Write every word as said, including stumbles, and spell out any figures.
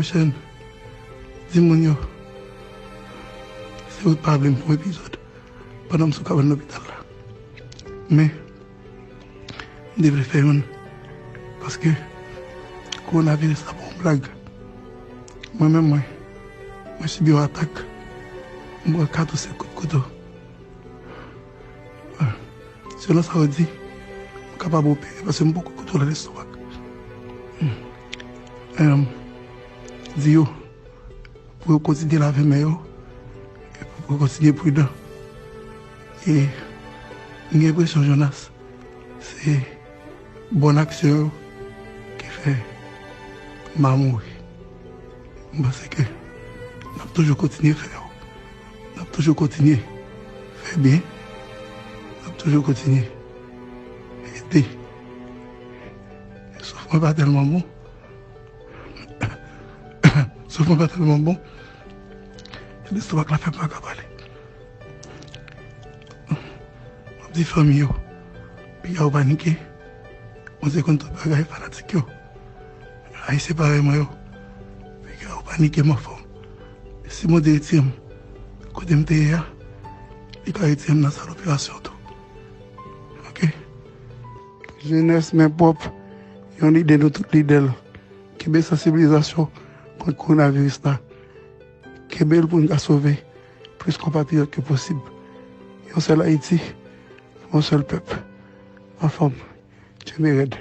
Chen, di moun yo, si yo pa vle m fè yon epizòd pandan m sou kabann lopital la. Men, m te vle fè youn, paske kowonaviris la pa yon blag. Mwen menm, mwen, mwen sibi yon atak, m pran kat ou senk kout kouto. Selon sa yo di, m kapab opere paske m poko kontwole lestomak. Em, di yo pou yo kontinye lave men yo, e pou yo kontinye pridan. E m gen enpresyon, Jonas, se bòn aksyon yo ki fè m pa mouri. M panse ke n ap toujou kontinye fè yo. N ap toujou kontinye fè byen. N ap toujou kontinye ede. Souf mwen pa tèlman bon. Souf mwen pa tèlman bon. Lestomak la fè m pa ka pale. M ap di fanmi yo, piga yo panike. Bondye konn tout bagay, fanatik yo. Ayisyen parèy mwen yo, piga yo panike, m anfòm. Si Bondye retire m kote m te ye a, li ka retire m nan sal operasyon tou. Oke? Jenès men pwòp, yon lide nou tout lide l. Kenbe sansibilizasyon kont kowonaviris la. Kenbe l pou n ka sove plis konpatriyòt ke posib. Yon sèl Ayiti, yon sèl pèp. Anfòm, kenbe rèd.